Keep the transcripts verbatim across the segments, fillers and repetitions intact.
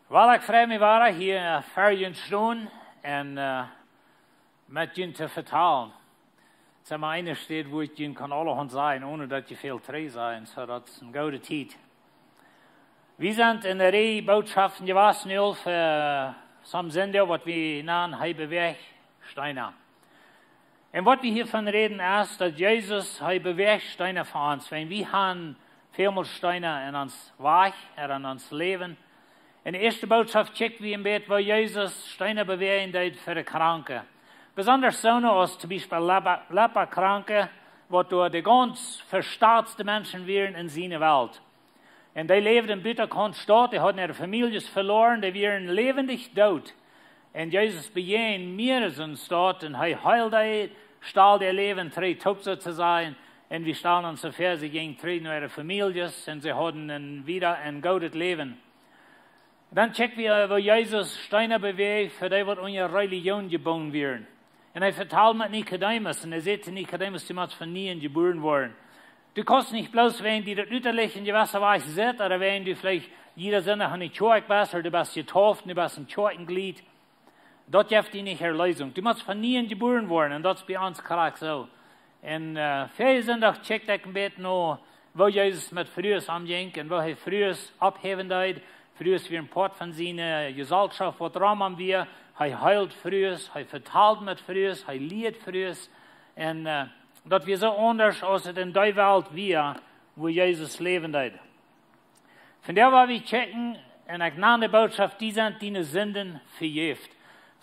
Well, ekj frei mie wada hia ver junt stonen un eh, met junt to vetalen. Saj mau, eene Städ, wua ekj junt kaun aulahaunt sajen, onen daut jie väl trigj sajen, soo daut es eene goode Tiet. Wie sent en de Rieej Bootschoften jewast nu fa soone Sindach, waut wie nanen, hee bewäacht Steena. Un waut wie hia von räden es, daut Jesus, hee bewäacht Steena fa ons. Wan wie han väl mol Steena en ons Wajch, en ons Läwen. En de ieeschte Bootschoft kjikj wie een bät, woo Jesus Steena bewäajen deed fa de Kranke. Besondasch soone aus toom Biespel Lepa, Lepakranke, waut doa de gaunz vestautste Menschen wieren en siene Welt. Un dee läwden buten Staut, dee hauden äare Famieljes veloaren, dee wieren läwendich doot. Un Jesus bejäajend mea en soone Staut un hee heeld dee, stald äa Läwen trigj, toop soo to sajen. Un wie stalen ons soo väa, see jinjen trigj no äare Famieljes un see hauden een, wada een goodet Läwen. Dan kjikj wie, eh, woo Jesus Steena bewäacht fa dee, waut unja Relijoon jebungen wieren. Un hee vetald met Nikodemus un hee säd to Nikodemus, du motst von nieen jebuaren woaren. Du kaust nich bloos, wan die daut uttalich en jewessa Wies sitt, ooda wan du veleicht jieda Sindach en de Kjoakj best, ooda du best jedeept, du best een Kjoakjenjlied. Daut jeft die nich Erleesunk. Du motst von nieen jebuaren woaren. Un daut es bie ons krakjt soo. Un eh, väaje Sindach kjikjt ekj een bät no, woo Jesus met Frues omjinkj un woo hee Frues opphäwen deed. Frues wieren Poat von siene Jeselschoft, waut rom am wia. Hee heeld Frues, hee vetald met Frues, hee lieed Frues. Un eh, daut wia soo aundasch aus et en dee Welt wia, wua Jesus läwen deed. Vondoag woa wie kjikjen, un ekj nan de Bootschoft, die sent diene Sinden vejäft.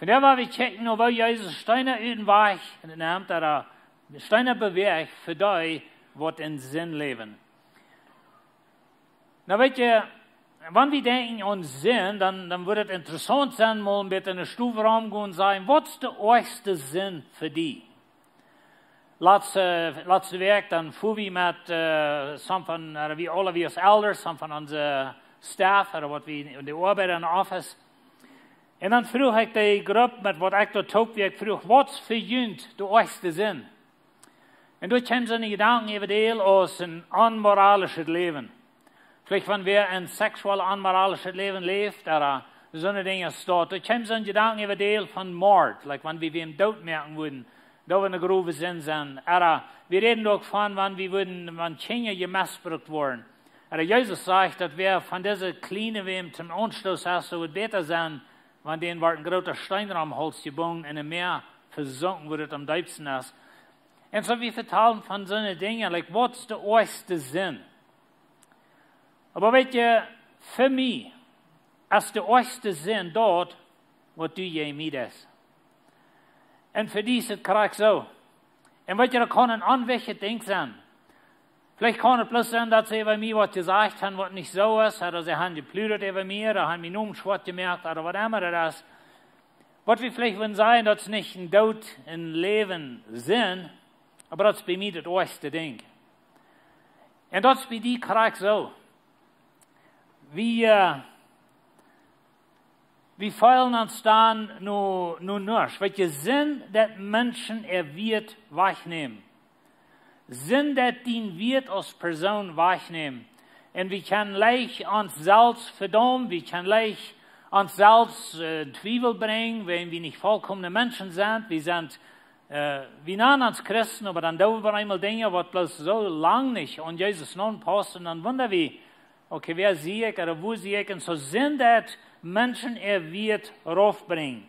Vondoag woa wie kjikjen, no woo Jesus Steena ut dän Wajch nemt, ooda Steena bewäacht fa dee, waut en Sind läwen. Nu weet jie, wan wie denkjen aun Sind, dan, dan wudd et interessaunt sennen, mol een bät en de Stow romgonen, sajen, waut es de oajste Sind fa die? Latste, latste Wäakj dan fua wie met eh, soone von, eh, wie aule, wie aus Elders, soone von onse Staff, ooda waut wie, de Oabeida en de Office. Un dan fruach ekj de Grupp met waut ekj doa toop wia, ekj fruach, waut es fa junt de oajste Sind? Un doa kjeemen soone Jedanken äwa dee aus een onmoralischet Läwen. Veleicht wan wäa een seksuell onmoralischet Läwen läft, ooda soone Dinja aus daut. Doa kjeemen soone Jedanken äwa dee von Mord, like wan wie wäm dootmoaken wudden, daut wudd eene grove Sind sennen. Ooda wie räden uk von, wan wie wudden, wan Kjinja jemestbrukt woaren. Ooda Jesus sajcht, daut wäa von dise Kjliene wäm toom Aunstoos es, soo wudd bäta sennen, wan dän woat een groota Steen om dän Hauls jebungen un em Mäa vesunken wudd, daut am deepsten es. Un soo wie vetalen von soone Dinja, like, waut es de oajste Sind? Oba weet jie, fa mie es de oajste Sind daut, waut du jäajen mie deist. Un fa die es et krakjt soo. Un weet jie, daut kaun een onwichtjet Dinkj sennen. Veleicht kaun et bloos sennen, daut see bie mie waut jesajcht haben, waut nich soo es, ooda see haben jepludert äwa mie, ooda haben mienen Nomen schwoat jemoakt, ooda waut emma daut es. Waut wie veleicht wudden sajen, daut es nich een Doot em Läwen sennen, oba daut es bie mie daut oajste Dinkj. Un daut es bie die krakjt soo. Wie, eh, wie feelen ons dan nu, nu nuscht. Weet jie, Sind deit Menschen äa Wieet wajchnämen. Sind deit dien Wieet aus Persoon wajchnämen. Un wie kjennen leicht ons selfst vedaumen, wie kjennen leicht ons selfst eh, en Twiewel brinjen, wiels wie nich volkomne Menschen sent. Wie sent, eh, wie nanen ons Christen, oba dan doonen wie eemol Dinja, waut bloos soo lang nich aun Jesus aunpaussen, un dan wundren wie, okay, wäa sie ekj, ooda wua sie ekj? Un soo Sind deit Menschen äa Wieet raufbrinjen.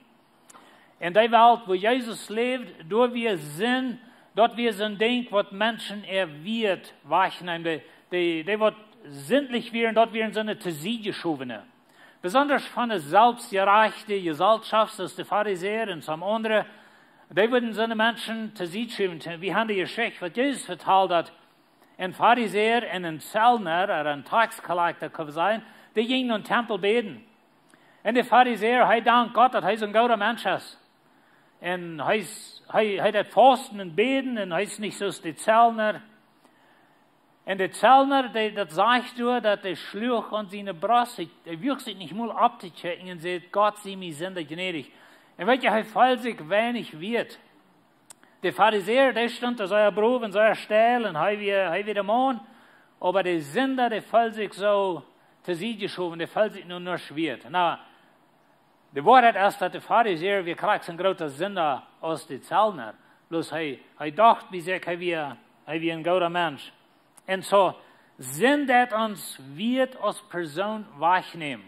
En dee Welt, wua Jesus läwd, doa wia Sind, daut wia soon Dinkj, waut Menschen äa Wieet wajchneem. Dee, dee, dee waut sindlich wieren, daut wieren soone to Sied jeschowne. Besondasch von de selfstjerajchte Jeselschoft, soo aus de Farisäa un soone aundre, dee wudden soone Menschen to Sied schuwen. Wie haben de Jeschicht, waut Jesus vetald haud, een Farisäa un een Zelner, ooda een Tax collector, kaun wie sajen, dee jinjen em Tempel bäden. Un de Farisäa, hee dankt Gott, daut hee soon gooda Mensch es. Un hee es, hee, hee deit fausten un bäden un hee es nich soo aus de Zelner. Un de Zelner, dee, daut sajcht doa, daut hee schluach aun siene Brost, hee, hee wuag sikj nich mol opptokjikjen un säd: "Gott, sie mie Sinda jnädich." Un weet jie, hee feeld sikj weinich wieet. De Farisäa, dee stunt doa sea brow un sea steil un hee wia, hee wia de Maun. Oba de Sinda, dee feeld sikj soo to Sied jeschowen, dee feelt sikj nu nuscht wieet. Na, de Woarheit es, daut de Farisäa wia krakjt een groota Sinda aus de Zellenaren. Bloos hee, hee docht bie sikj, hee wia, hee wia een gooda Mensch. Un soo, Sind deit ons Wieet aus Persoon wajchnämen.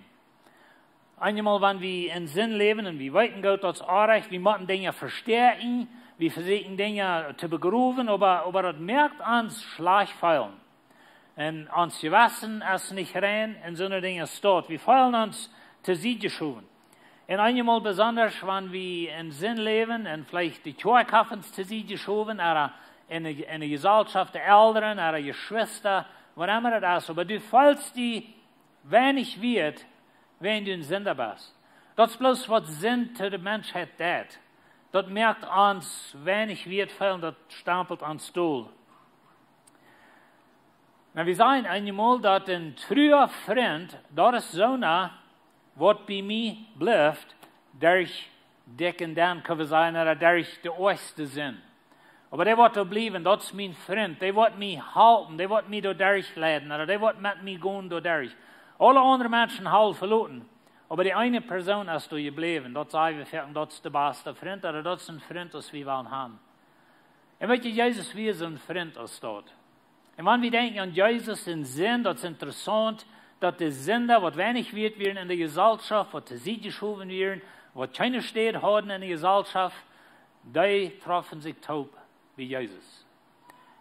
Eenjemol, wan wie en Sind läwen un wie weeten goot, daut es orrajcht, wie motten Dinja vestäakjen, wie vesieekjen Dinja to begrowen, oba, oba daut moakt ons schlajcht feelen. Un ons Jewessen es nich rein un soone Dinja stoat. Wie feelen ons to Sied jeschowen. Un eenjemol besondasch, wan wie en Sind läwen un veleicht de Kjoakj haft ons to Sied jeschowen, ooda en de, en de Jeselschoft, de Elren, ooda Jeschwista, whatever daut es. Oba du feelst die weinich wieet, wan du een Sinda best. Daut es bloos waut Sind to de Menschheit deit. Daut moakt ons weinich wieet feelen, daut stampelt ons dol. Na, wie sajen eenjemol, daut een trua Frint, daut es soona, waut bie mie blift, derch dikj un denn, kjenn wie sajen, ooda derch de oajste Sind. Oba dee woat doa bliewen, daut es mien Frint, dee woat mie halpen, dee woat mie doa derch leiden, ooda dee woat met mie gonen doa derch. Aule aundre Menschen hab ekj veloten, oba dee eene Persoon es doa jebläwen, daut saj wie foaken, daut es de baste Frint, ooda daut es een Frint aus wie wellen haben. Un weetst, Jesus wia soon Frint aus daut. Un wan wie denkjen aun Jesus un Sind, daut es interessaunt, daut de Sinda, waut weinich wieet wieren en de Jeselschoft, waut to Sied jeschowen wieren, waut kjeene Städ hauden en de Jeselschoft, dee troffen sikj toop bie Jesus.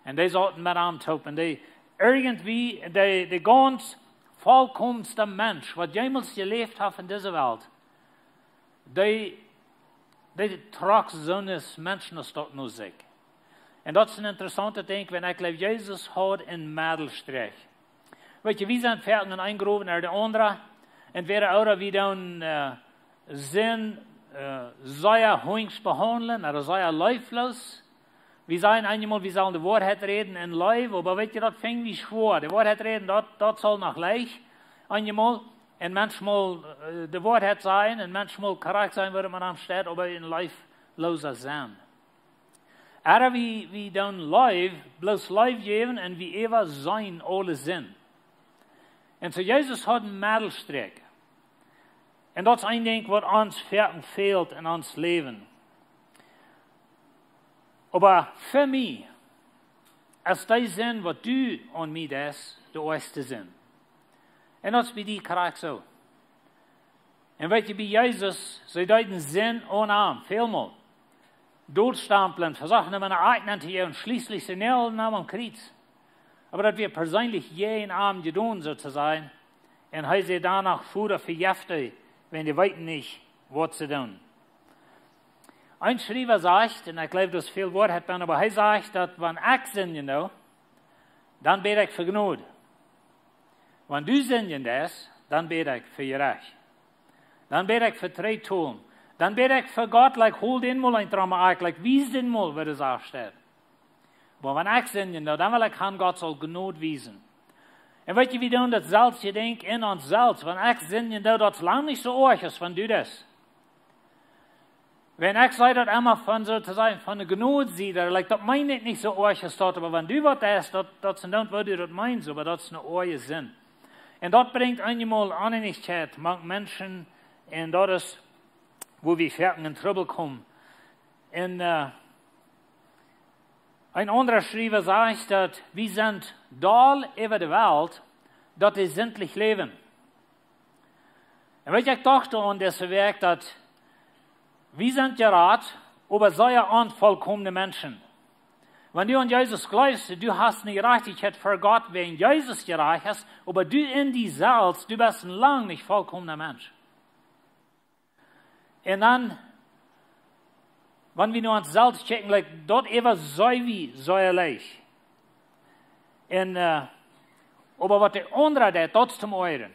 Un dee sauten met am toop. Un dee irjentwie, dee, de gaunz volkomenste Mensch, waut jemols jeläft haft en dise Welt, dee, dee trock soone Menschen aus daut no sikj. Un daut es een interessaunt Dinkj, wan ekj jleew, Jesus haud een Medelstreek. Weetst, wie sent foaken en een Grupp ooda de aundre. Entwäda ooda wie doonen, äh, Sind, äh, sea hunjsch behaundlen, ooda sea leefloos. Wie sajen eenjemol, wie sellen de Woarheit räden en Leew, oba weetst, daut finj wie schwoa. De Woarheit räden, daut, daut saul noch leicht. Eenjemol, un maunchmol, äh, de Woarheit sajen, un maunchmol krakjt sajen, woo maun aunsteit, oba en leefloosa Senn. Ooda wie, wie doonen Leew, bloos Leew jäwen un wie äwaseenen aule Sind. Un soo Jesus haud een Medelstreek. Un daut es een Dinkj, waut ons foaken fält en ons Läwen. Oba fa mie es dee Sind, waut du aun mie deist, de oajste Sind. Un daut es bie die krakjt soo. Un weetst, bie Jesus, see deeden Sind aun am, välmol. Dootstamplen, vesochten am aun de Akj nenn to jäwen, schlieslich see näajelden am aum Kjriez. Oba daut wia perseenlich jäajen am jedonen, soo to sajen. Un hee säd doano: Voda, vejeft an, wiels dee weeten nich, waut see doonen. Een Schriewa sajcht, un ekj jleew, daut es väl Woarheit bie, oba hee sajcht, daut wan ekj sindjen doo, dan bäd ekj fa Jnod. Wan du sindjen deist, dan bäd ekj fa Jerecht. Dan bäd ekj fa Trigjtolen. Dan bäd ekj fa Gott, like, hol dän mol een Trommel, like, wies dän mol, woo de Sach steit. Oba wan ekj sindjen doo, dan well ekj han, Gott saul Jnod wiesen. Un weetst, wie doonen daut selwje Dinkj en ons selfst. Wan ekj sindjen doo, daut es lang nich soo oajch aus wan du deist. Wan ekj saj daut emma von, soo to sajen, von de Jnodsied, like, daut meen ekj nich soo oajch aus daut, oba wan du waut deist, daut, daut es dan, woo du daut meenst, oba daut es eene oaje Sind. Un daut brinjt eenjemol Oneenigkeit mank Menschen, un daut es, woo wie foaken en Trubbel komen. Un, äh, een aundra Schriewa sajcht, daut wie sent doll äwa de Welt, daut dee sindlich läwen. Un weetst, ekj docht aun dise Wäakj, daut wie sent jerat, oba sea onvolkomne Menschen. Wan du aun Jesus jleefst, du hast eene Jerajchtichkjeit ver Gott, wäajen Jesus jerajcht es, oba du en die selfst, du best een lang nich volkomna Mensch. Un dan, wan wie no ons selfst kjikjen, like, daut äwaseenen wie sea leicht. Un, äh, oba waut de aundra deit, daut es toom oajren.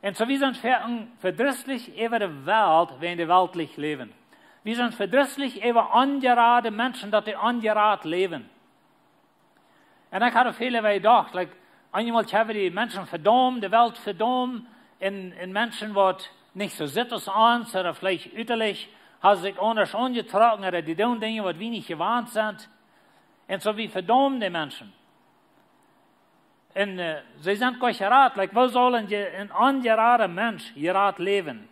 Un soo, wie sent foaken vedrisslich äwa de Welt, wäajen dee weltlich läwen. Wie sent vedrisslich äwa onjerade Menschen, daut dee onjerat läwen. Un ekj haud väl äwa jedocht, like, eenjemol haben dee Menschen vedaumt, de Welt vedaumt, un, un Menschen, waut nich soo sent aus ons, ooda veleicht ütalich, haben sikj aundasch aunjetrocken, ooda dee doonen Dinja, waut wie nich jewant sent. Un soo, wie vedaumen dee Menschen. Un uh, see sent goot jerat. Like, woo saul een, een onjerada Mensch jerat läwen?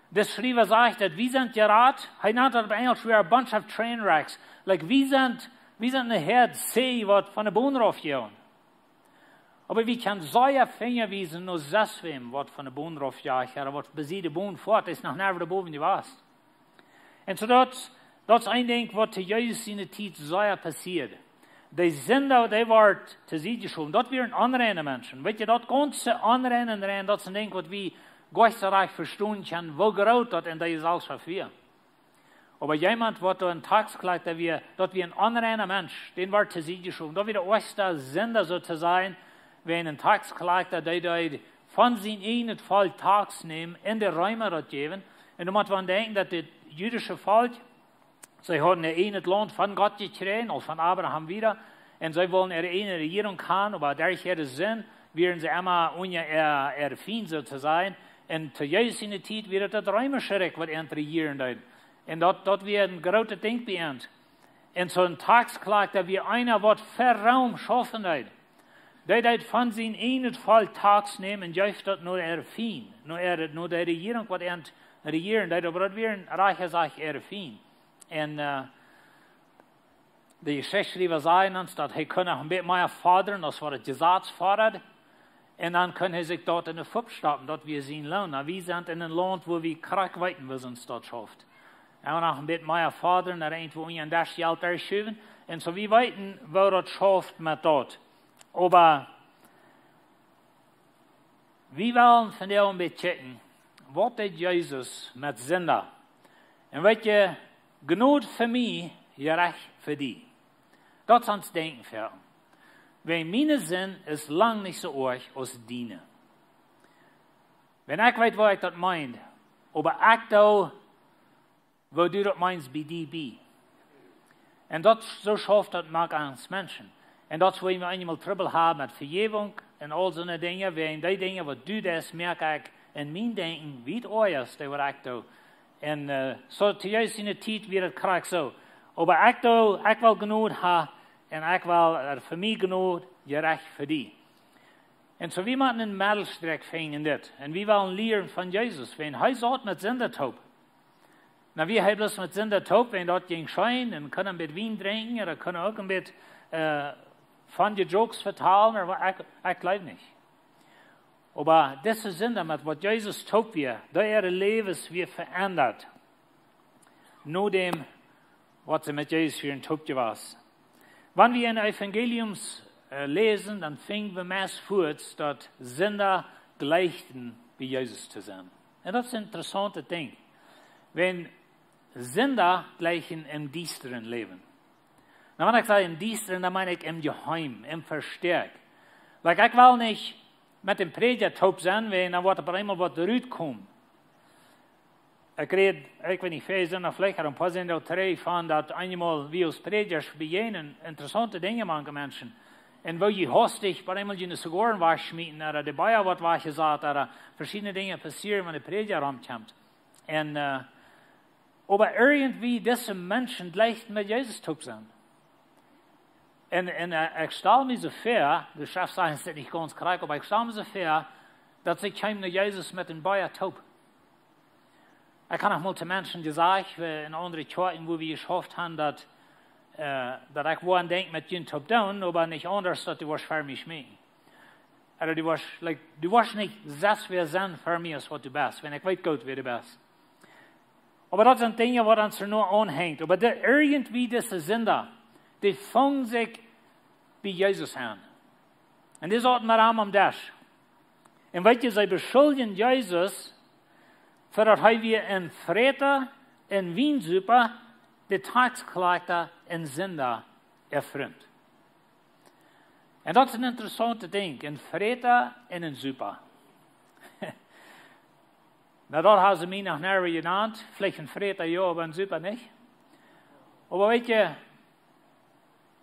De Schriewa sajcht daut wie sent jerat, hee nant daut opp Enjelsch, we are a bunch of train wrecks. Like, wie sent, wie sent ne Häad See, waut von de Bon rauf jegonen. Oba wie kjennen sea finja wiesen no sestwäm, waut von de Bon rauf jeit, ooda waut bie de Bon foat, es noch never doa bowen jewast. Un soo daut, daut es een Dinkj waut to Jesus siene Tiet sea passieed. De Sinda, dee wort to Sied jeschowen. Daut wieren onreine Menschen. Weet jie, daut gaunze onreine, rein, daut es een Dinkj waut wie goot soo rajcht vestonen kjennen, woo groot daut en de Jeselschoft wia. Oba jemaunt waut doa een Taxkolakjta wia, daut wia een onreina Mensch, dän wort to Sied jeschowen. Daut wia de ieeschte Sinda, soo to sajen, wia een Taxkolakjta, dee, dee von sien eejnet Volkj Tax nämen un de Reema daut jäwen. Un doa mott wie denkjen daut daut jüdische Volkj, see hauden äa eejnet Launt von Gott jekjräajen, aul von Abraham wieda. Un see wullen äare eejne Rejierunk haben, oba derch äare Sind wieren see emma unja äa, äa Fiend, soo to sajen. Un to Jesus siene Tiet wia daut daut reemische Rikj, waut an rejieren deed. Un daut, daut wia een grootet Dinkj bie an. Un soo een Taxkolakjta wia eena, waut fa Room schaufen deed. Dee deed von sien eejnet Volkj Tax nämen un jeef daut no äa Fiend, no äa, no de Rejierunk, waut an rejieren deed, oba daut wieren rajcht jesajcht äa Fiend. Un uh, de Jeschichtschriewa sajen ons, daut hee kunn noch een bät mea fodren aus waut daut Jesaz fodad. Un dan kunn hee sikj daut enne Fupp stoppen, daut wia sien Loon. Nu, wie sent en een Launt, wua wie krakjt weeten, woo ons daut schauft. Un wie noch een bät mea fodren, dan irjentwua unja dän Desch Jelt derchschuwen. Un soo, wie weeten, woo daut schauft met daut. Oba wie wellen vondoag een bät kjikjen, waut deed Jesus met Sinda? Un weet jie, Jnod fa mie, Jerecht fa die. Daut es ons Denkjen fa. Wiels miene Sind es lang nich soo oajch aus diene. Wan ekj weet, woo ekj daut meen, oba ekj doo, woo du daut meenst, bie die bie. Un daut, soo schauft daut met ons Menschen. Un daut es wuarom wie eenjemol Trubbel haben met Vejäwunk un aul soone Dinja, wäajen dee Dinja, waut du deist, moak ekj en mien Denkjen wiet oaja aus dee, waut ekj doo. Un uh, soo to Jesus siene Tiet wia daut krakjt soo. Oba ekj doo, ekj well Jnod haben un ekj well, uh, fa mie Jnod, Jerecht fa die. Un soo, wie motten een Meddelstrekj finjen en dit. Un wie wellen lieren von Jesus, wan hee saut met Sinda toop. Nu, wia hee bloos met Sinda toop, wan daut jinkj scheen, un kunn een bät Wien drinkjen, ooda kunn uk een bät, uh, von de Jokes vetalen, ooda waut, ekj, ekj jleew nich. Oba dise Sinda, met waut Jesus toop wia, dee äare Läwes wia veendat. No däm, waut see met Jesus wieren toop jewast. Wan wie en Evangeliums, uh, läsen, dan finjen wie meist fuaz, daut Sinda jlikjten bie Jesus to sennen. Un daut es een interessauntet Dinkj. Wan Sinda jlikjten em Diestren läwen. Nu, wan ekj saj em Diestren, dan meen ekj em Jeheem, em Vestäak. Like, ekj well nich met dän Prädja toop sennen, wan dan woat opp eemol waut rutkomen. Ekj räd, ekj weet nich, woo es daut veleicht, een poa Sindach trigj von daut eenjemol wie aus Prädjasch bejäajnen, interessaunte Dinja mank Menschen. Un woo jie hastich opp eemol june Zigoaren wajchschmieten, ooda de Bia woat wajchjesat, ooda veschiedne Dinja passieren, wan de Prädja romkjemt. Un, uh, oba irjentwie dise Menschen jlikjten met Jesus toop sennen. Un, un, uh, ekj stal mie soo väa, de Schreft sajcht daut nich gaunz krakjt, oba ekj stal mie soo väa, daut see kjeemen no Jesus met een Bia toop. Ekj hab noch mol to Menschen jesajcht, wua en aundre Kjoakjen, wua wie jeschauft haben, daut, uh, daut ekj wudd denkjen met junt toop doonen, oba nich aundasch, daut du woascht fa mie schmeekjen. Ooda du woascht, like, du woascht nich sest wäa sennen fa mie aus waut du best, wan ekj weet goot wäa du best. Oba daut sent Dinja waut ons doano aunhenjt. Oba de, irjentwie dise Sinda, dee fungen sikj bie Jesus aun. Un dee sauten met am aum Desch. Un weet jie, see beschuldjen Jesus, fa daut hee wia een Fräta, een Wiensupa, de Taxkolakjta, een Sinda, äa Frint. Un daut es een interessauntet Dinkj, een Fräta un een Supa. Nu, daut haben see mie noch nich jenant, veleicht een Fräta jo, oba een Supa nich. Oba weet jie,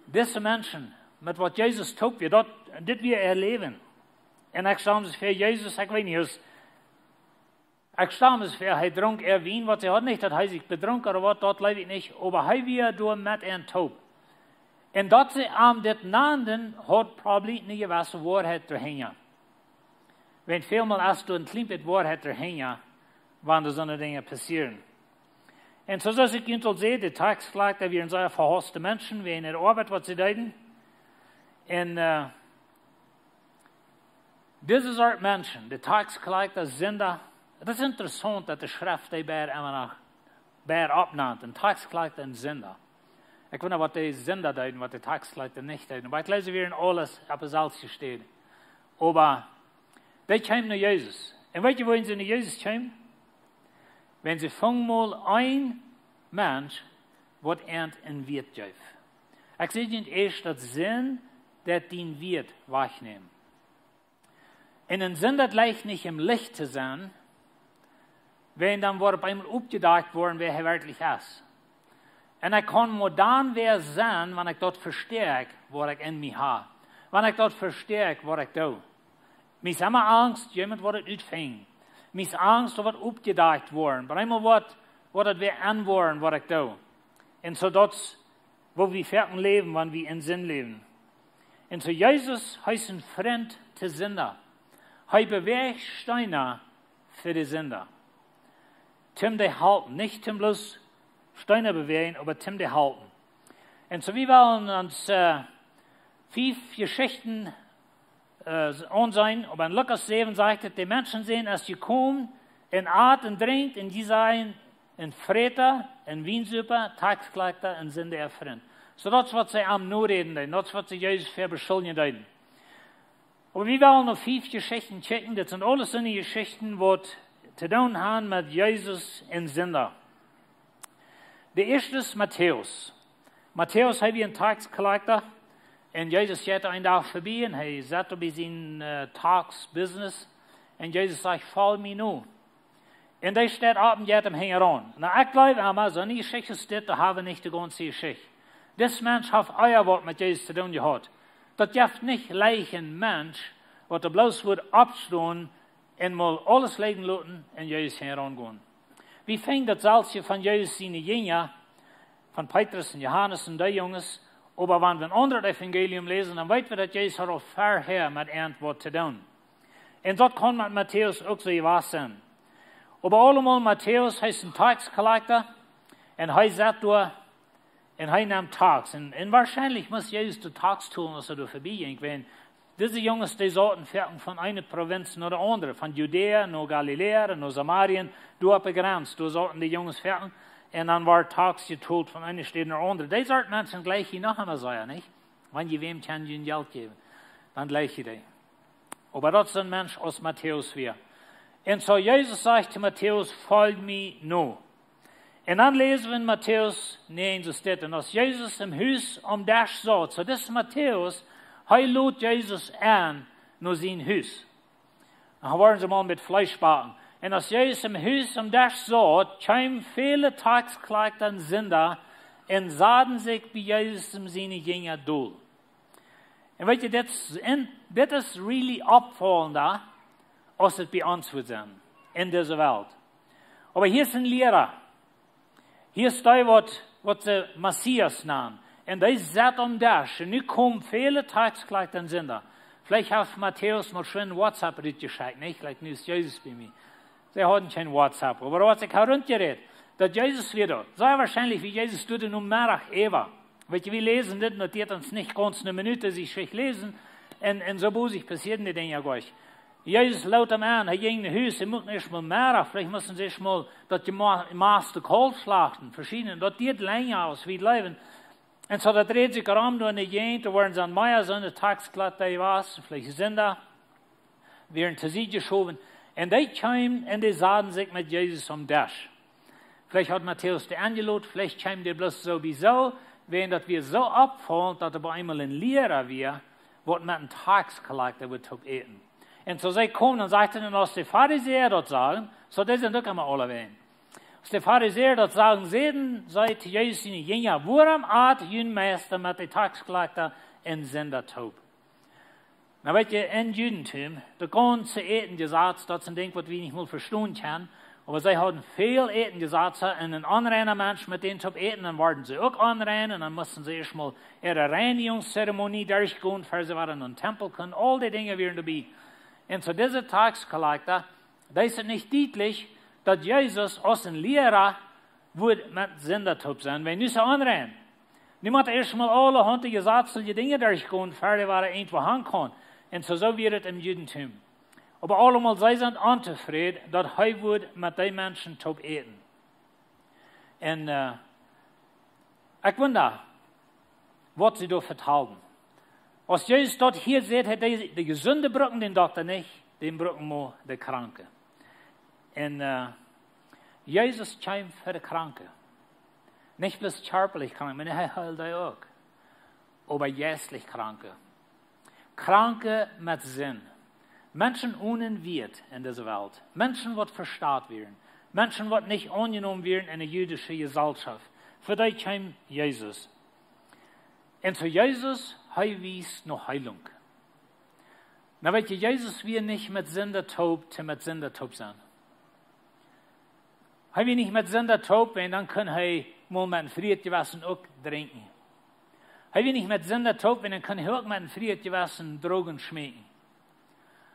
dise Menschen, met waut Jesus toop wia, daut, dit wia äa Läwen. Un ekj stal mie väa, Jesus, ekj weet nich, aus Ekj stal mie väa, hee drunk äa Wien, waut see hauden, nich daut hee sikj bedrunk ooda waut, daut jleew ekj nich, oba hee wia doa met an toop. Un daut see am dit nanden, haud probably eene jewesse Woarheit doahinja. Wan väl mol es doa een kjlien bät Woarheit doahinja, wan doa soone Dinja passieren. Un soo aus ekj junt aul säd, de Taxkolakta wieren sea vehauste Menschen, wäajen äare Oabeit, waut see deeden. Un, äh, dise Sort Menschen, de Taxkolakta, Sinda, daut es interessaunt, daut de Schreft dee beid emma noch, beid oppnant, een Taxkolakta un Sinda. Ekj wunda, waut de Sinda deeden, waut de Taxkolakta nich deeden. Oba ekj jleew, see wieren aules opp de selwje Städ. Oba dee kjeemen no Jesus. Un weet jie, wuarom see no Jesus kjeemen? Wan see fungen mol een Mensch, waut an een Wieet jeef. Ekj saj junt ieescht, daut Sind, daut dien Wieet wajchnämen. Un een Sinda, daut leicht nich em Licht to sennen, wan dan woat opp eemol oppjedakjt woaren, wäa hee werkjlich es. Un ekj kaun mau dan wäa sennen, wan ekj daut vestoakj, waut ekj en mie hab. Wan ekj daut vestoakj, waut ekj doo. Mie es emma Angst, jemaunt woat daut utfinjen. Mie es Angst, daut woat oppjedakjt woaren. Opp eemol woat, woat daut wäa enwoaren, waut ekj doo. Un soo daut, woo wie foaken läwen, wan wie en Sind läwen. Un soo Jesus, hee es een Frint to Sinda. Hee bewäacht Steena fa de Sinda. Toom dee halpen, nich toom bloos Steena bewäajen, oba toom dee halpen. Un soo, wie wellen ons, äh, fief Jeschichten, äh, aunseenen. Oba en Lukas säwen sajcht et, de Menschensän es jekomen un at un drinkjt, un jie sajen, een Fräta, een Wiensupa, Taxkolakta un Sinda äa Frint. Soo daut es, waut see am noräden deeden, daut es, waut see Jesus fa beschuldjen deeden. Oba wie wellen no fief Jeschichten kjikjen. Dit sent aules soone Jeschichten, waut to doonen haben met Jesus un Sinda. De ieeschte es Matäus. Matäus, hee wia een Taxkolakta. Un Jesus jeit een Dach verbie un hee sett opp bie sien, äh, Tax-Business. Un Jesus sajcht: "Folj mie no." Un dee steit opp un jeit am hinjaraun. Nu, ekj jleew emma, soone Jeschicht aus dit, doa hab wie nich de gaunze Jeschicht. Dis Mensch haft ea waut met Jesus to doonen jehaut. Daut jeft nich leicht een Mensch, waut doa bloos wudd oppstonen un mol aules lijen loten un Jesus hinjaraun gonen. Wie finjen daut selwje von Jesus siene Jinja, von Petrus un Johanes un dee Junges, oba wan wie een aundret Evangelium läsen, dan weeten wie, daut Jesus haud aul verhäa met an waut to doonen. Un daut kaun met Matäus uk soo jewast sennen. Oba aulemol, Matäus, hee es een Taxkolakta un hee sett doa un hee nemt Tax. Un, un woarschienlich must Jesus de Tax tolen, aus hee doa verbie jinkj. Wan dise Junges, dee sauten foaken von eene Prowinz no de aundre, von Judäa no Galiläa, no Samarien, doa opp de Grenz, doa sauten dee Junges foaken. Un dan woat Tax jetolt von eene Staut no de aundre. Dee Sort Menschen jlikj hia noch emma sea, nich? Wan jie wäm kjennen jun Jelt jäwen, dan jlikj jie dee. Oba daut es een Mensch aus Matäus wia. Un soo Jesus sajcht to Matäus: "Folj mie no." Un dan läsen wie en Matäus näajen, soo steit: "Un aus Jesus em Hus aum Desch saut", soo dis Matäus, hee lod Jesus en no sien Hus. Dan woaren see mol met Fleesch backen. "Un aus Jesus em Hus aum Desch saut, kjeemen väle Taxkolakta un Sinda un saden sikj bie Jesus un siene Jinja dol." Un weet jie, dit es, en dit es really oppfaulenda, aus et bie ons woat sennen, en dise Welt. Oba hia es een Liera. Hia es dee, waut, waut see Messias nanen. Un dee sett aum Desch. Un nu komen väle Taxkolakta un Sinda. Veleicht haft Matäus mol schwind WhatsApp rutjeschekjt, nich? Like, nu es Jesus bie mie. See hauden kjeen WhatsApp, oba waut ekj hab runtjerät, daut Jesus wia doa. Sea woarschienlich, wia Jesus doa dän Nomeddach äwa. Weet jie, wie läsen dit, daut deit ons nich gaunz eene Minut, see schwind läsen. Un, un soo bosich passieeden dee Dinja jlikj. Jesus lod am en, hee jinkj no Hus, hee mucht ieescht mol Meddach, veleicht musten see ieescht mol daut jema-, jemauste Kalf schlachten, veschiedne, daut deit lenja aus wie jleewen. Un soo daut dreid sikj rom doa en de Jäajent, doa wieren see aun mea soone Taxkolakta jewast, veleicht Sinda, wieren to Sied jeschowen. Un dee kjeemen un dee saden sikj met Jesus aum Desch. Veleicht haud Matäus dee enjelot, veleicht kjeemen dee bloos sowieso, wäajen daut wia soo oppfaulent, daut doa bie eemol een Liera wia, waut met een Taxkolakta wudd toop äten. Un soo see komen un sajcht dan, aus de Farisäa daut sagen, soo dee sent uk emma aulawäajen. Aus de Farisäa daut sagen, säden see to Jesus siene Jinja: "Wuarom at jun Meista met de Taxkolakta un Sinda toop?" Nu weet jie, en Judentum, daut gaunze Ätenjesaz, daut es een Dinkj, waut wie nich mol vestonen kjennen, Oba see hauden väl Äten jesat, un een onreina Mensch met dän toop äten, dan worden see uk onrein, un dan musten see ieescht mol äare Reinigungszeremonie derchgonen, ver see wada en dän Tempel kunnen. Aul dee Dinja wieren doabie. Un soo dise tax collector, dee es nich dietlich, daut Jesus aus een Liera wudd met Sinda toop sennen, wiels nu es hee onrein. Nu mott hee ieescht mol aulahaunt jesatzliche Dinja derchgonen, ver hee wada irjentwua han kaun. Un soo, soo wia et em Judentum. Oba aulemol, see sent ontofräd, daut hee wudd met dee Menschen toop äten. Un, äh, ekj wunda, waut see doa vetalden. Aus Jesus daut hia sajcht, hee, dee, dee Jesunde brucken dän Dokta nich, dee brucken mau dee Kranke. Un, äh, Jesus kjeem fa dee Kranke. Nich bloos kjarpalich Kranke, oba hee heeld dee uk. Oba jeistlich Kranke. Kranke met Sind. Menschen onen Wieet en dise Welt. Menschen, waut vestalt wieren. Menschen, waut nich aunjenomen wieren en de jüdische Jeselschoft. Fa dee kjeem Jesus. Un soo Jesus, hee wiest no Heilunk. Nu weet jie, Jesus wia nich met Sinda toop, toom met Sinda toop sennen. Hee wia nich met Sinda toop, un dan kunn hee mol met een frieet Jewessen uk drinkjen. Hee wia nich met Sinda toop, un dan kunn hee uk met een frieet Jewessen Drogen schmeekjen.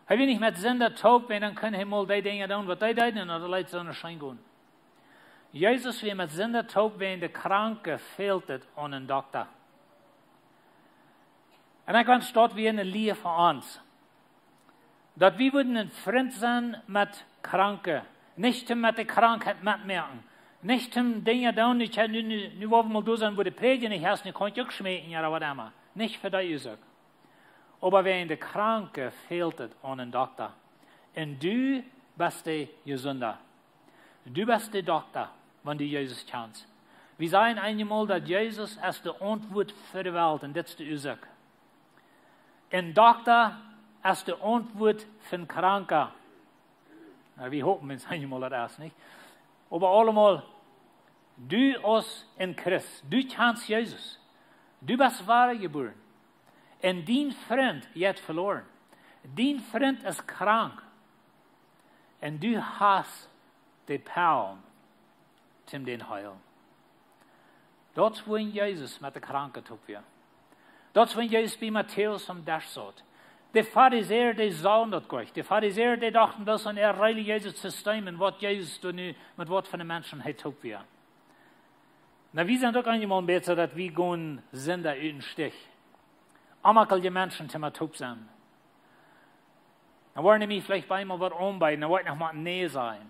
Hee wia nich met Sinda toop, un dan kunn hee mol dee Dinja doonen, waut dee deeden, un daut leet soo scheen gonen. Jesus wia met Sinda toop, wiels de Kranke fält et aun een Dokta. Un ekj wensch, daut wia eene Lia fa ons. Daut wie wudden een Frint sennen met Kranke. Nich toom met de Krankheit metmoaken. Nich toom Dinja doonen, nich, nu, nu, nu woa wie mol doa sennen, wua de Prädja nich es, nu kaun ekj uk schmeekjen, jo, waut emma. Nich fa dee Uasoak. Oba wiels de Kranke fält et aun een Dokta. Un du best de Jesunde. Du best de Dokta, wan du Jesus kjanst. Wie sajen eenjemol, daut Jesus es de Auntwuat fa de Welt, un dit es de Uasoak. Een Dokta es de Auntwuat fa een Kranka. Nu, wie hopen, wiels eenjemol daut es, nich? Oba aulemol, du aus een Christ, du kjanst Jesus. Du best wadajebuaren. Un dien Frint jeit veloaren. Dien Frint es krank. Un du hast de Power, toom dän heelen. Daut es, wua Jesus met de Kranke toop wia. Daut es, wua Jesus bie Matäus aum Desch saut. De Farisäa, dee sagen daut goot. De Farisäa, dee dochten, daut es een relijeeset System, un waut Jesus doa nu, met waut fa Menschen hee toop wia. Nu, wie sent uk eenjemol een bät, daut wie gonen Sinda ut dän Stich. Aunjeneeme Menschen toom met toop sennen. Dan woaren dee mie veleicht bie mol waut aunbeeden, dan woa ekj noch mau nä sajen.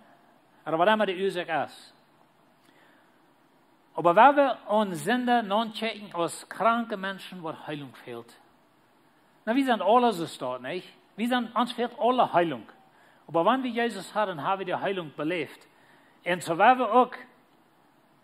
Ooda waut emma de Uasoak es. Oba wan wie ons Sinda aunkjikjen aus kranke Menschen, waut Heilunk fält. Nu, wie sent aule soo staut, nich? Wie sent, ons fält aule Heilunk. Oba wan wie Jesus haben, haben wie de Heilunk beläft. Un soo woa wie uk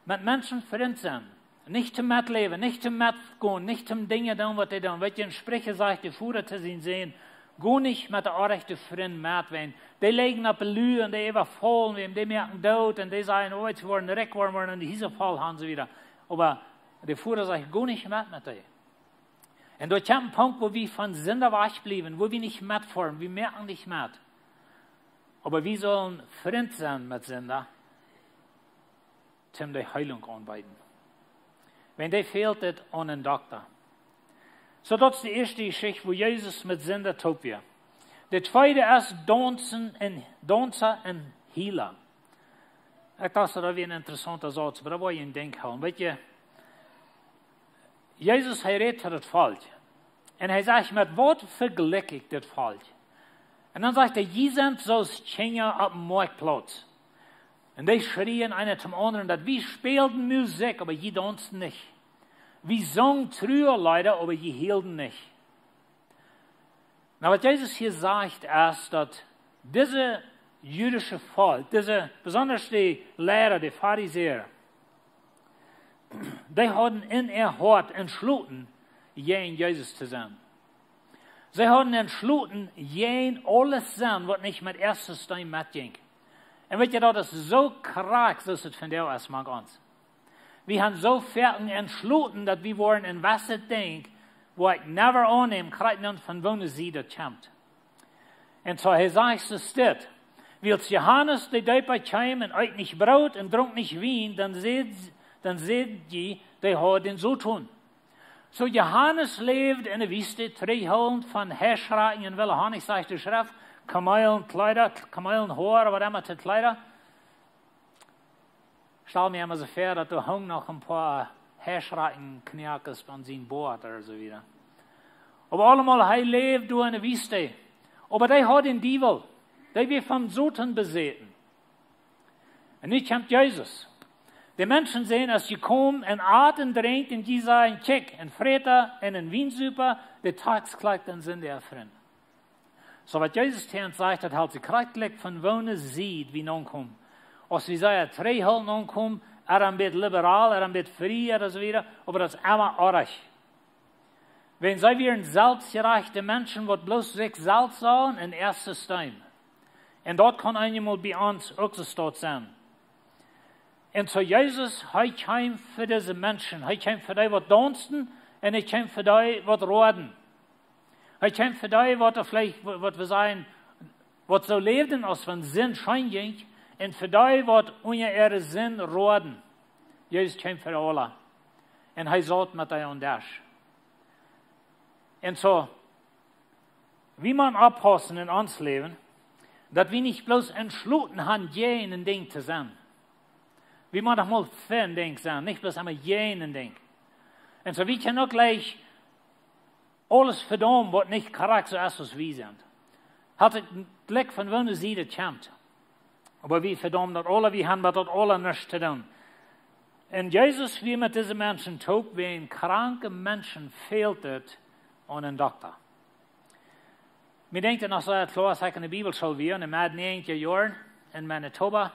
met Menschen Frint sennen. Nich toom metläwen, nich toom metgonen, nich toom Dinja doonen, waut dee doonen. Weet jie, een Spricha sajcht, de Voda to sienen Sän, go nich met de orrajchte Frind met, wiels dee lijen opp de Lua un dee äwafaulen wäm, dee moaken doot un dee sajen, oh, see woaren rikj woaren, woaren en de Hiesa faulen, han soo wieda. Oba de Voda sajcht, go nich met met dee. Un doa kjemt een Punkt, wua wie von Sinda wajchbliewen, wua wie nich metfoaren, wie moaken nich met. Oba wie sellen Frint sennen met Sinda, toom dee Heilunk aunbeeden. Wiels dee fält et aun een Dokta. Soo, daut es de ieeschte Jeschicht, wua Jesus met Sinda toop wia. De tweede es Daunsa un, Daunsa un Hiela. Ekj docht, daut wia een interessaunta Sauz, oba daut woa jie en Denkj hoolen. Weet jie, Jesus, hee rät to daut Volkj. Un hee sajcht, met waut vejlikj ekj dit Volkj? Un dan sajcht hee, jie sent soo aus Kjinja opp dän Moaktplauz. Un dee schrieen eena toom aundren, daut wie spälen Musikj, oba jie daunsen nich. Wie sungen Trualeeda, oba jie hielden nich. Nu, waut Jesus hia sajcht, es, daut dise jüdische Volkj, dise, besonda de Liera, de Farisäa, dee hauden en äa Hoat entschloten, jäajen Jesus to sennen. See hauden entschloten, jäajen aules sennen, waut nich met äa System metjinkj. Un weet jie, daut es soo krakjt, soo aus et vondoag es mank ons. Wie haben soo foaken entschloten, daut wie woaren en waut Dinkj, waut ekj never aunnäm, krakjt dan von woone Sied daut kjemt. Un soo, hee sajcht soo dit. Wiels Johanes de Deepa kjeem un eet nich Broot un drunk nich Wien, dan säd, dan säd jie, dee haud dän Soton. Soo Johanes läwd enne Wiest, trigjhoolent von Heischrakjen un wellen Honnich, sajcht de Schreft, Kameelenkjleeda, Kameelenhoa, waut emma, to Kjleeda. Stal mie emma soo väa, daut doa hungen noch een poa Heischrakjenknoakes aun sien Boat ooda soo wieda. Oba aulemol, hee läwd doa enne Wiest. Oba dee haud dän Diewel, dee wia vom Soton besäten. Un nu kjemt Jesus. De Menschensän es jekomen un at un drinkjt un jie sajen: Kjikj, een Fräta un een Wiensupa, de Taxkjleakjta un Sinda äa Frint. Soo waut Jesus hia sajcht, daut helt sikj krakjt jlikj von woone Sied wie aunkomen. Aus wie sajen, trigjhoolent aunkomen, ooda een bät liberal, ooda een bät frie ooda soo wieda, oba daut es emma oajch. Wan see wieren selfstjerajchte Menschen, waut bloos sikj selfst sagen un äa System. Un daut kaun eenjemol bie ons uk soo stoakj sennen. Un soo Jesus, hee kjeem fa dise Menschen. Hee kjeem fa dee, waut daunsten, un hee kjeem fa dee, waut roaden. Hee kjeem fa dee, waut veleicht, waut wie sajen, waut soo läwden, aus von Sind scheen jinkj, un fa dee, waut unja äare Sind roaden. Jesus kjeem fa aule. Un hee saut met dee aun Desch. Un soo, wie motten oppaussen en ons Läwen, daut wie nich bloos entschloten haben, jäajen een Dinkj to sennen. Wie motten noch mol fa een Dinkj sennen, nich bloos emma jäajen een Dinkj. Un soo, wie kjennen uk jlikj aules vedaumen, waut nich krakjt soo es, aus wie sent. Haft een Blikj von woone Sied et kjemt. Oba wie vedaumen daut aule, wie haben met daut aule nuscht to doonen. Un Jesus wia met dise Menschen toop, wiels kranke Menschen fält et aun een Dokta. Mie denkjt et noch soo kloa, aus ekj enne Bibelschool wia, enne Med näajentja Joaren en Manitoba.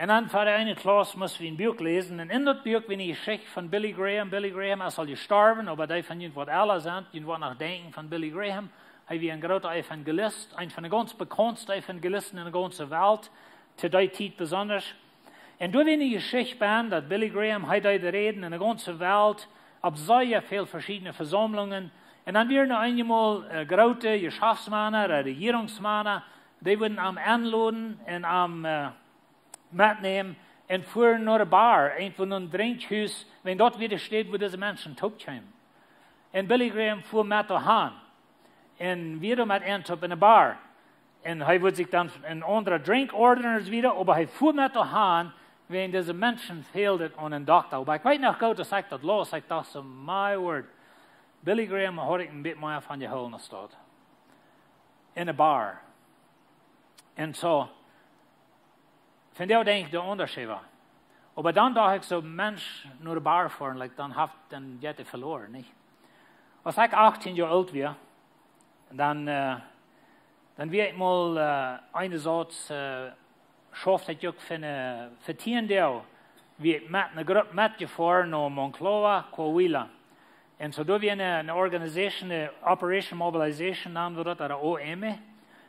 Un dan fa de eene Klauss musten wie een Buak läsen. Un en daut Buak wia eene Jeschicht von Billy Graham. Billy Graham es aul jestorwen, oba dee von junt, waut ella sent, junt woaren noch denkjen von Billy Graham. Hee wia een groota Evangelist, een von de gaunz bekaunste Evangelisten en de gaunze Welt, to dee Tiet besonda. Un doa wia eene Jeschicht bie, daut Billy Graham, hee deed räden en de gaunze Welt, opp sea väl veschiedne Vesaumlungen. Un dan wieren doa eenjemol, äh, groote Jeschaftsmana ooda Rejierungsmana, dee wudden am enloden un am, äh, metnämen un fuaren no de Bar, irjentwua no een Drinkjhus, wiels daut wia de Städ, wua dise Menschen toop kjeemen. Un Billy Graham fua met doa han. Un wia doa met an toop en de Bar. Un hee wudd sikj dan een aundren Drink ordren un soo wieda, oba hee fua met doa han, wiels dise Menschen fält et aun een Dokta. Oba ekj weet noch goot, aus ekj daut laus, ekj docht soo: My word, Billy Graham haud ekj een bät mea von jehoolen aus daut. En de Bar. Un soo, vondoag denkj ekj doa aundasch äwa. Oba dan docht ekj soo: Mensch, no de Bar foaren, like, dan haft, dan jeit et veloaren, nich? Aus ekj achtieen Joa oolt wia, dan, äh, dan wia ekj mol, äh, eene Sort, äh, schauft ekj uk fa, äh, fa tieen Doag, wia ekj met eene Grupp metjefoaren no Monclova, Coahuila. Un soo doa wia eene, eene Organisation, eene Operation Mobilization, nanen wie daut, ooda O M.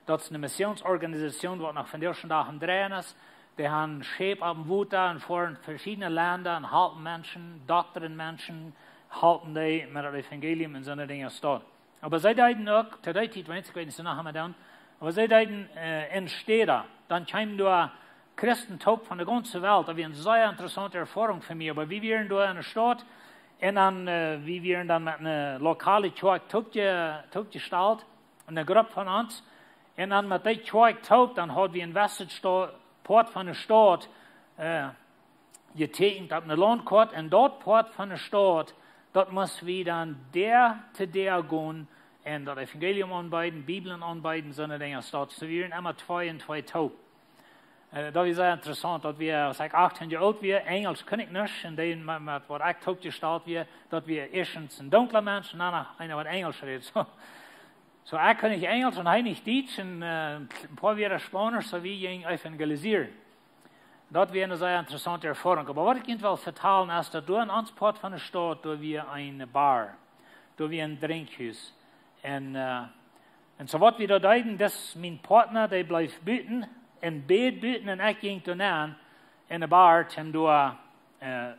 Daut es eene Missionsorganisation, waut noch vondoag dän Dach aum dreien es. Dee haben Schip opp dem Wota un foaren veschiedne Lenda un halpen Menschen, doktren Menschen, halpen dee met daut Evangelium un soone Dinja stonen. Oba see deeden uk, to dee Tiet, weens ekj weet nich, soo noch emma dan, oba see deeden, äh, en Städa, dan kjeemen doa Christen toop von de gaunze Welt. Daut wia eene sea interessaunte Erfoarunk fa mie. Oba wie wieren doa en de Staut un dan, äh, wie wieren dan met eene lokale Kjoakj toopje-, toopjestalt, eene Grupp von ons. Un dan met dee Kjoakj toop, dan haud wie een Weststaut, Poat von de Staut, äh, jeteekjent opp eene Launtkoat. Un daut Poat von de Staut, daut must wie dan Däa to Däa gonen un daut Evangelium aunbeeden, Bibeln aunbeeden, soone Dinja. Daut, soo wieren emma twee un twee toop. Äh, daut wia sea interessaunt, daut wia, aus ekj achtieen Joa oolt wia, Enjelsch kunn ekj nuscht, un dee met, met waut ekj toopjestalt wia, daut wia ieeschtens een dunkla Mensch un dan noch eena, waut Enjelsch räd. Soo, soo ekj kunn nich Enjelsch un hee nich Dietsch un, äh, een poa wia Spaunisch, soo wie jinjen evangelisieren. Daut wia eene sea interessaunte Erfoarunk. Oba waut ekj junt well vetalen es, daut doa en ons Poat von de Staut, doa wia eene Bar, doa wia een Drinkjhus. Un, äh, un soo waut wie doa deeden, dis mien Partner, dee bleef buten un bäd buten un ekj jinkj doa nenn en de Bar, om doa, äh,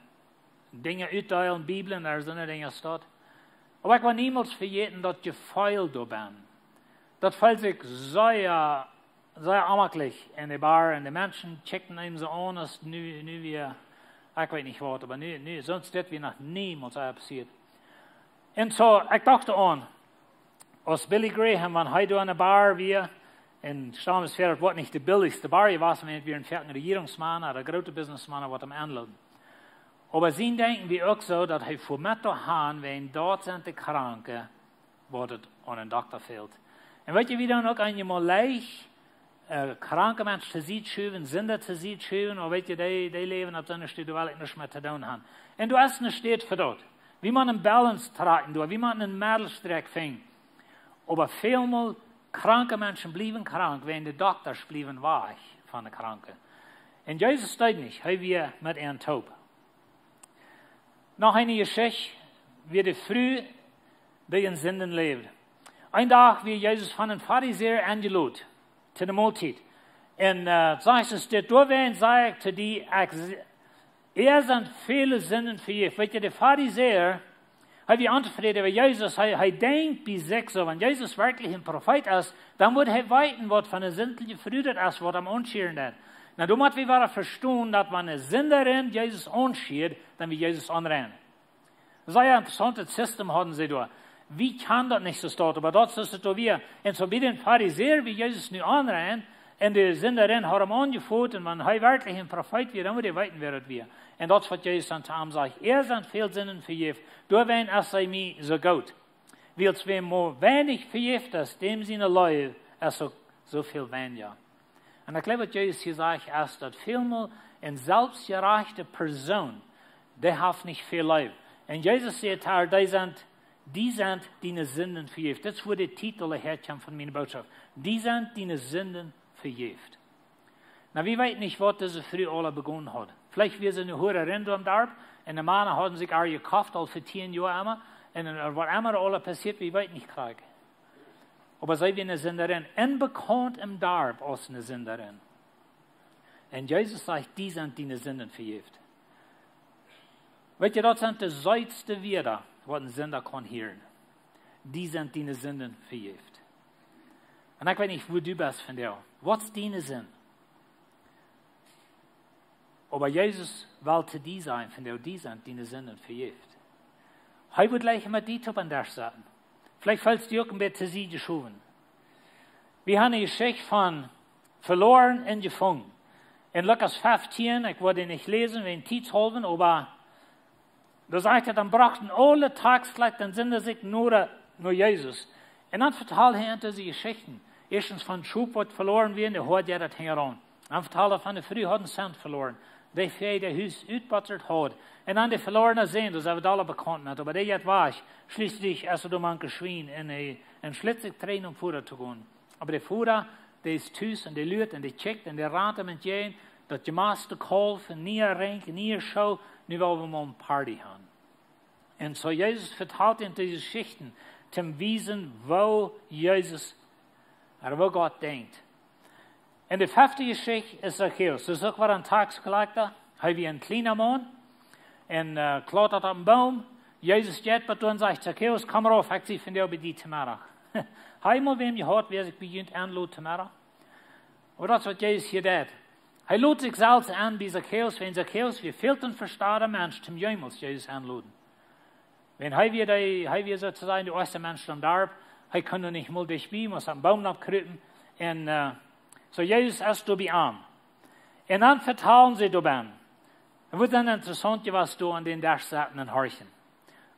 Dinja utdeelen, Bibeln, ooda soone Dinja aus daut. Oba ekj woa niemols vejäten daut Jefeel doa bennen. Daut feelt sikj sea sea onjemaklich en de Bar un de Menschen kjikjten am soo aun aus nu, nu wia, ekj weet nich waut, oba nu, nu, sest dit wia noch niemols soo passieet. Un soo, ekj docht aun, aus Billy Graham, wan hee doa en de Bar wia, un stammes ver, daut wia nich de billichste Bar, hee wia een, wia een foaken Rejierungsmaun, ooda groote Businessmaun, waut am enlooden. Oba sien Denkjen wia uk soo, daut hee fua met doa han, wäajen daut sent de Kranke, waut et aun een Dokta fält. Un weet jie, wie doonen uk eenjemol leicht, äh, kranke Menschen to Sied schuwen, Sinda to Sied schuwen, oba weet jie, dee, dee läwen opp soone Städ, doa well ekj nuscht met to doonen han. Un doa es eene Städ fa daut. Wie motten eene Balance trakjen doa, wie motten een Meddelstrekj finjen. Oba välmol kranke Menschen bliewen krank, wäajen de Doktasch bliewen wajch von de Kranke. Un Jesus deed nich, hee wia met an toop. Noch eene Jeschicht, wia de Fru, dee en Sinden läwd. Een Dach wia Jesus von een Farisäa enjelot, to de Moltiet. Un, äh, sajcht et dit: "Doawäajen saj ekj to die, ekj s-, äa sent väle Sinden vejäft." Weet jie, de Farisäa, hee wia ontofräd äwa Jesus, hee, hee denkjt bie sikj soo, wan Jesus werkjlich een Profeet es, dan wudd hee weeten, waut fa eene sindje Fru daut es, waut am aunschieren deit. Nu, doa mott wie wada vestonen, daut wan eene Sindarin Jesus aunschieed, dan wia Jesus onrein. Sea interessauntet System hauden see doa. Wie kjennen daut nich soo stonen, oba daut es et doa wia. Un soo bie dän Farisäa wia Jesus nu onrein, un de Sindarin haud am aunjefot, un wan hee werkjlich een Profeet wia, dan wudd hee weeten, wäa daut wia. Un daut es waut Jesus dan to am sajcht: "Äa sent väle Sinden vejäft, doawäajen es see mie soo goot. Wiels wäm mau weinich vejäft es, däm siene Leew es uk soo väl weinja." Un ekj jleew, waut Jesus hia sajcht, es daut välmol eene selfstjerajchte Persoon, dee haft nich väl Leew. Un Jesus sajcht to äa: "Die sent, die sent diene Sinden vejäft." Dit es wua de Titel häakjemt von miene Botschaft. "Die sent diene Sinden vejäft." Nu, wie weeten nich, waut dise Fru aula begonen haud. Veleicht wia see eene Huarin doa em Darp, un de Mana hauden sikj äa jekoft, aul fa tieen Joa emma, un, un waut emma aula passieet, wie weeten nich krakjt. Oba see wia eene Sindarin, onbekaunt em Darp aus eene Sindarin. Un Jesus sajcht: "Die sent diene Sinden vejäft." Weet jie, daut sent de seetste Wieed, waut een Sinda kaun hieren. "Die sent diene Sinden vejäft." Un ekj weet nich, wua du best vondoag. Waut es diene Sind? Oba Jesus well to die sajen vondoag: "Die sent diene Sinden vejäft." Hee wudd jlikj met die toop aun dän Desch setten. Veleicht feelst du uk een bät to Sied jeschowen. Wie haben eene Jeschicht von veloaren un jefungen. En Lukas fieftieen, ekj woa dee nich läsen, wäajen Tiet haulwen, oba doa sajcht et: "Dan brochten aule Taxleet un Sinda sikj no, no Jesus." Un dan vetald hee an dise Jeschichten. Ieeschtens von Schop, waut veloaren wia, un dee hoad je daut hinjaraun. Dan vetald hee von de Fru, haud een Sent veloaren, dee fa äa Hus utbezahlt haud. Un dan de velorne Sän, doa sent wie aula bekaunt met, oba dee jeit wajch. Schlieslich es hee doa mank de Schwien un hee entschlit sikj, trigj nom Voda to gonen. Oba de Voda, dee es tus un dee luat un dee kjikjt un dee rant am entjäajen, daut jemaste Kaulf, een niea Rinkj, een niea Schoo, nu well wie mol eene Party haben. Un soo Jesus vetalt an dise Jeschichten, toom wiesen, woo Jesus, ooda woo Gott denkjt. Un de fefte Jeschicht es Zachäus. Daut es uk wada een Tax collector. Hee wia een kjliena Maun. Un, äh, klautat opp een Boom. Jesus jeit bat doa un sajcht: "Zachäus, komm rauf, ekj sie vondoag bie die to Meddach." Hee mol wäm jehaut, wäa sikj bie junt enlot to Meddach? Oba daut es waut Jesus hia deit. Hee lot sikj selfst en bie Zachäus, wäajen Zachäus wia väl to een vestauda Mensch, toom jemols Jesus enloden. Wäajen hee wia de, hee wia soo to sajen de ieeschte Mensch em Darp. Hee kunn nich mol dicht bie, must opp een Boom nopp krupen. Un, äh, soo Jesus es doa bie am. Un dan vetalen see doa bennen. Et wudd dan interessaunt jewast doa aun dän Desch setten un horchen.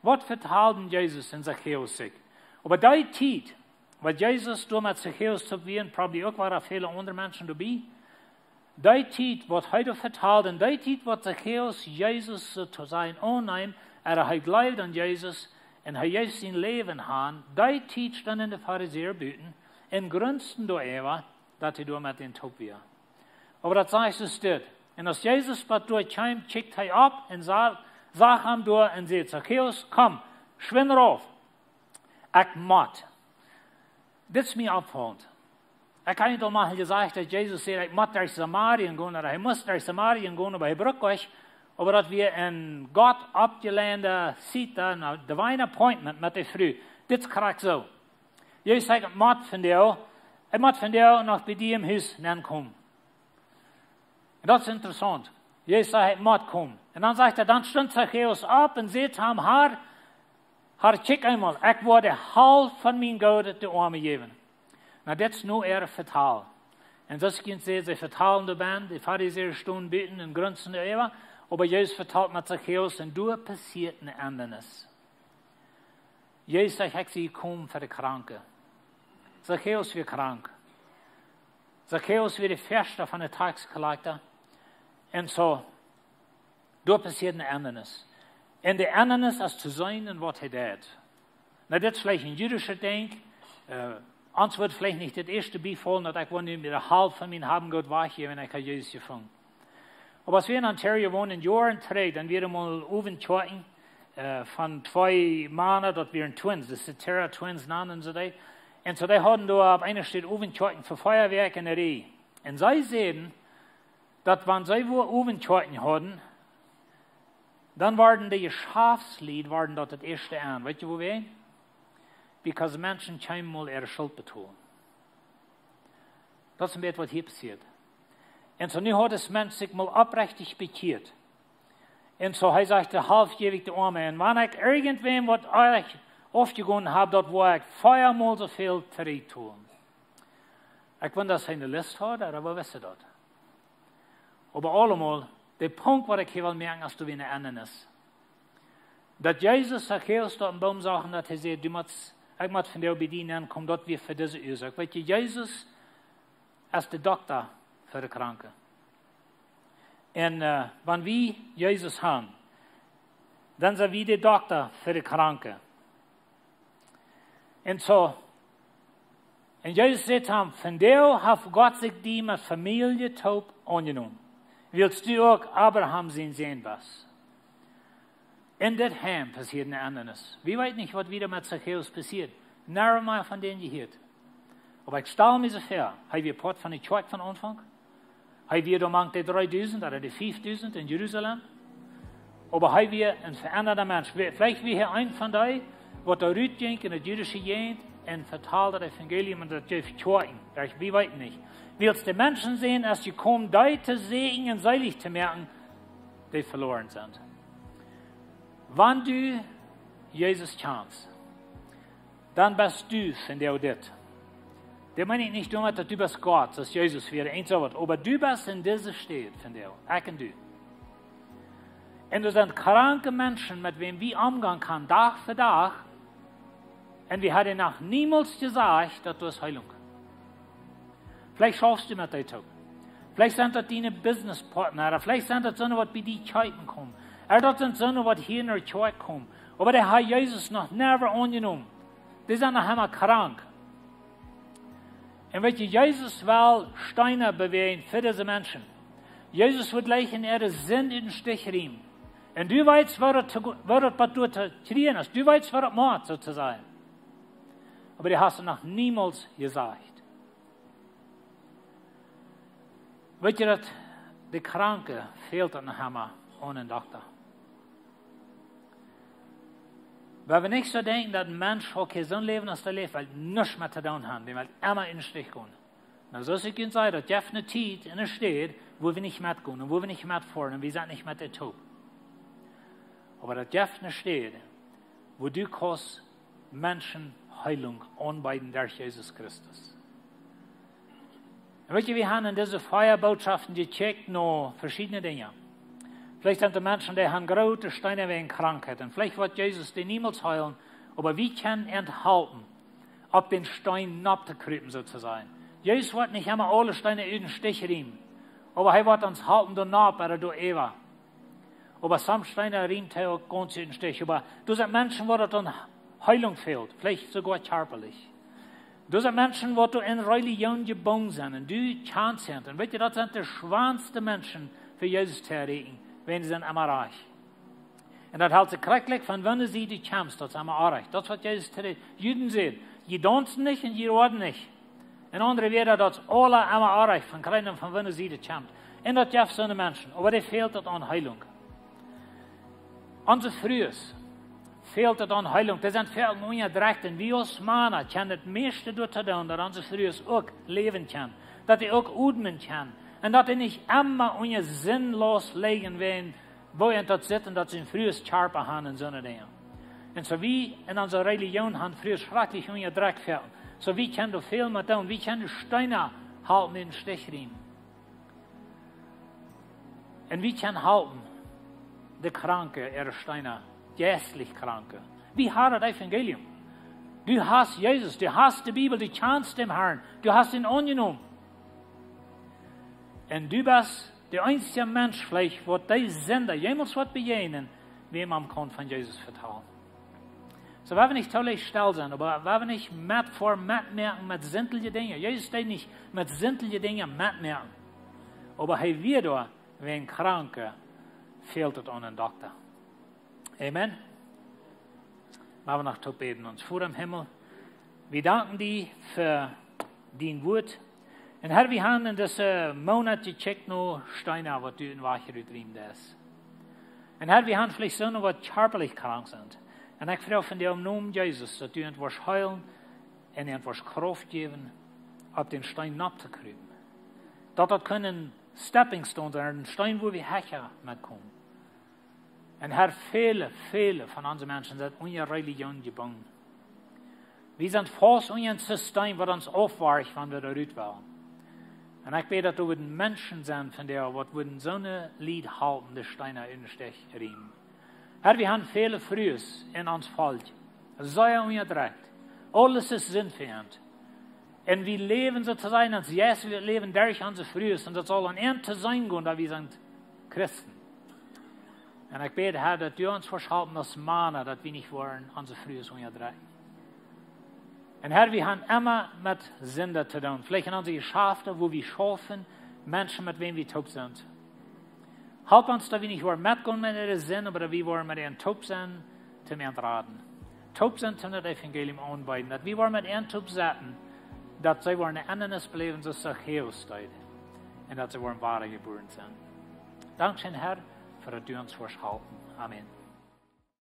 Waut vetalden Jesus un Zachäus sikj? Oba dee Tiet, waut Jesus doa met Zachäus toop wia, probably uk wada väle aundre Menschen doabie. Dee Tiet, waut hee doa vetald, un dee Tiet, waut Zachäus Jesus soo to sajen aunneem, ooda hee jleewd aun Jesus, un hee jeef sien Läwen han, dee Tiet stunden de Farisäa buten un grunsten doaräwa, daut hee doa met an toop wia. Oba daut sajcht et dit. Un aus Jesus bat doa kjeem, kjikjt hee opp un sa-, sach am doa un säd: "Zachäus, komm, schwind rauf. Ekj mott." Dit es mie oppfaulent. Ekj hab aul mol jesajcht, daut Jesus säd, hee mott derch Samarien gonen, ooda hee must derch Samarien gonen, oba hee brukt nich, oba daut wia een Gott oppjeleinda Sied, een divine appointment met de Fru. Dit es krakjt soo. Jesus säd: "Ekj mott vondoag, Ekj mott vondoag noch bie die em Hus nenkomen. Un daut es interessaunt. Jesus säd, ekj mott komen. Un dan sajcht hee, dan stunt Zachäus opp un säd to am: Herr, Herr, kjikj eemol, ekj woa de Halft von mien Goot de Oame jäwen. Nu, dit es nu äa Vetal. Un soo aus ekj säd, see vetalen doa bennen, de Farisäa stunden buten un grunzten doaräwa, oba Jesus vetalt met Zachäus un doa passieet een Endanis. Jesus sajcht: Ekj sie jekomen fa de Kranke. Zachäus wia krank. Zachäus wia de ieeschta von de Taxkollekta. Un soo, doa passieet een Endanis. Un daut Endanis es to seenen en waut hee deed. Nu, dit es veleicht een jüdischet Dinkj. Äh, ons wudd veleicht nich daut ieeschte biefaulen, daut ekj woa nu de Halft von mien Haben Goot wajchjäwen, wan ekj haud Jesus jefungen. Oba aus wie en Ontario wonden, Joaren trigj, dan wieren mol Owentskjoakjen, äh, von twee Mana, daut wieren Twins, de Cetera Twins nanen see dee. Un soo, dee hauden doa opp eene Städ Owentskjoakjen fa vea Wäakj en de Rieej. Un see säden, daut wan see wua Owentskjoakjen hauden, dan worden de Jeschaftslied, worden daut daut ieeschte aun. Weetst du wuarom? Because Menschen kjeemen mol äare Schult betolen. Daut es een bät waut hia passieet. Un soo nu haud dis Mensch sikj mol oprechtich bekjieet. Un soo hee sajcht, de Halft jäw ekj de Oame. Un wan ekj irjentwäm waut oajch aufjegonen hab, daut woa ekj veamol soo väl trigjtolen. Ekj weet nich aus hee eene List haud, oba woo wist hee daut? Oba aulemol, de Punkt waut ekj hia well moaken, es daut wie een Endanis. Daut Jesus Zachäus doa oppem Boom sach un daut hee säd: Du motst, ekj mott vondoag bie die nenkomen, daut wia fa dise Uasoak. Weetst du, Jesus es de Dokta fa de Kranke. Un, äh, wan wie Jesus haben, dan sent wie de Dokta fa de Kranke. Un soo, un Jesus säd to am: Vondoag haft Gott sikj die met Famielje toop aunjenomen, wiels du uk Abraham sien Sän best. En dit Heim passieed een Endanis. Wie weeten nich, waut wada met Zachäus passieet. Nich mea von dän jehieet. Oba ekj stal mie soo väa, hee wia Poat von de Kjoakj von Aunfank. Hee wia doa mank de dreedusent ooda de fiefdusent en Jerusalem. Oba hee wia een veendada Mensch. Wie-, veleicht wia hee eena von dee, waut doa rutjinkj en de jüdische Jäajent un vetald daut Evangelium un daut jeef Kjoakjen. Daut, wie weeten nich. Wiels de Menschen sent jekomen, dee to säajnen un seelich to moaken, dee veloaren sent. Wan du Jesus kjanst, dan best du vondoag dit. Daut meen ekj nich doamet, daut du best Gott, soo aus Jesus wia, eent soo waut. Oba du best en dise Städ vondoag, ekj un du. Un doa sent kranke Menschen, met wäm wie omgonen kjennen, Dach fa Dach. Un wie haben noch niemols jesajcht, daut doa es Heilunk. Veleicht schaufst du met dee toop. Veleicht sent daut diene Businesspartner, ooda veleicht sent daut soone, waut bie die kjeepen komen. Ooda daut sent soone, waut hia en de Kjoakj komen. Oba dee haben Jesus noch never aunjenomen. Dee sent noch emma krank. Un weetst du, Jesus well Steena bewäajen fa dise Menschen. Jesus wudd jlikj äare Sind ut dän Stich riemen. Un du weetst, waut daut to, waut daut bie die to kjrieen es. Du weetst, waut daut mott, soo to sajen. Oba dee haft noch niemols jesajcht. Weetst du daut, de Kranke fält daut noch emma onen Dokta? Wan wie nich soo denkjen, daut een Mensch uk hia soo läft aus hee läft, well nuscht met to doonen haben, dee well emma en dän Stich gonen. Nu, soo aus ekj junt säd, daut jeft eene Tiet en eene Städ, wua wie nich metgonen un wua wie nich metfoaren un wie sent nich met dee toop. Oba daut jeft eene Städ, wua du kaust Menschen Heilunk aunbeeden derch Jesus Christus. Un weetst du, wie haben en dise vea Botschoften jekjikjt no veschiedne Dinja. Veleicht sent doa Menschen, dee haben groote Steena wäajen Krankheit. Un veleicht woat Jesus dee niemols heelen, oba wie kjennen an halpen, opp dän Steen nopp to krupen, soo to sajen. Jesus woat nich emma aule Steena ut dän Stich riemen, oba hee woat ons halpen, doa nopp ooda doa äwa. Oba soone Steena riemt hee uk gaunz ut dän Stich. Oba doa sent Menschen, wua daut aun Heilunk fält, veleicht soogoa kjarpalich. Doa sent Menschen, waut doa en Relijoon jebungen sent un du kjanst an. Un weetst du, daut sent de schwoaste Menschen fa Jesus to erreichen, wan see sent emma rajcht. Un daut helt sikj krakjt von wanea see du kjemst, daut es emma oajch. Daut es, waut Jesus to de Juden säd: Jie daunzen nich un jie roaden nich. En aundre Wieed, daut es aula emma oajch, von kjlienen, von wanea see du kjemst. Un daut jeft soone Menschen, oba dee fält daut aun Heilunk. Onse Frues fält et aun Heilunk. Dee sent väl unjadrekjt. Un wie aus Mana kjennen daut mieeschte doatoo doonen, daut onse Frues uk läwen kjennen, daut dee uk odmen kjennen un daut dee nich emma unja Sind loslajcht woaren, woo ent daut sitt un daut see Frues Kjarpa han un soone Dinja. Un soo aus wie en onse Relijoon han Frues schrakjlich unjadrekjt fält, soo aus wie kjennen doa väl met doonen, wie kjennen de Steena halpen, dän Stich riemen. Un wie kjennen halpen de Kranke äare Steena, jeistlich Kranke. Wie haben daut Evangelium. Du hast Jesus, du hast de Bibel, du kjanst dän Herrn, du hast am aunjenomen. Un du best de eensje Mensch veleicht, waut dee Sinda jemols woat bejäajnen, wäm am kaun von Jesus vetalen. Soo, wie woaren nich too leicht stell sennen, oba wie woaren nich met ver metmoaken met sintliche Dinja. Jesus deed nich met sintliche Dinja metmoaken. Oba hee wia doa, wan een Kranka fält et aun eenen Dokta. Amen. Lot ons noch toop bäden. Ons Voda em Himmel, wie danken die fa dien Wuat. Un Herr, wie haben en disen Moonat jekjikjt no Steena, waut du em Wajch rutriemen deist. Un Herr, wie haben veleicht soone, waut kjarpalich krank sent. Un ekj froag von die em Nomen Jesus, daut du an woascht heelen un an woascht Krauft jäwen, opp dän Steen nopp to krupen. Daut daut kunn een Stepping Stone sennen, een Steen, wua wie hecha metkomen. Un Herr, väle, väle von onse Menschen sent unja Relijoon jebungen. Wie sent faust unja een System, waut ons aufwerjt, wan wie doa rut wellen. Un ekj bäd, daut doa wudden Menschen sennen von die, waut wudden soone Lied halpen, de Steena ut dän Stich riemen. Herr, wie haben väle Frues en ons Volkj, sea unjadrekjt. Aules es Sind fa an. Un wie läwen soo to sajen, ons Jeist, wie läwen derch onse Frues. Un daut saul aun an to seenen gonen, daut wie sent Christen. Un ekj bäd, Herr, daut du ons woascht halpen aus Mana, daut wie nich woaren onse Frues unjadrekjen. Un Herr, wie haben emma met Sinda to doonen. Veleicht en onse Jeschafta, wua wie schaufen, Menschen, met wäm wie toop sent. Help ons, daut wie nich woaren metgonen met äare Sind, oba daut wie woaren met an toop sennen, toom an raden. Toop sennen, toom daut Evangelium aunbeeden. Daut wie woaren met an toop sennen, daut see woaren eene Endanis beläwen, soo aus Zachäus deed. Un daut see woaren wadajebuaren sennen. Dankscheen, Herr, fa daut du ons woascht halpen. Amen.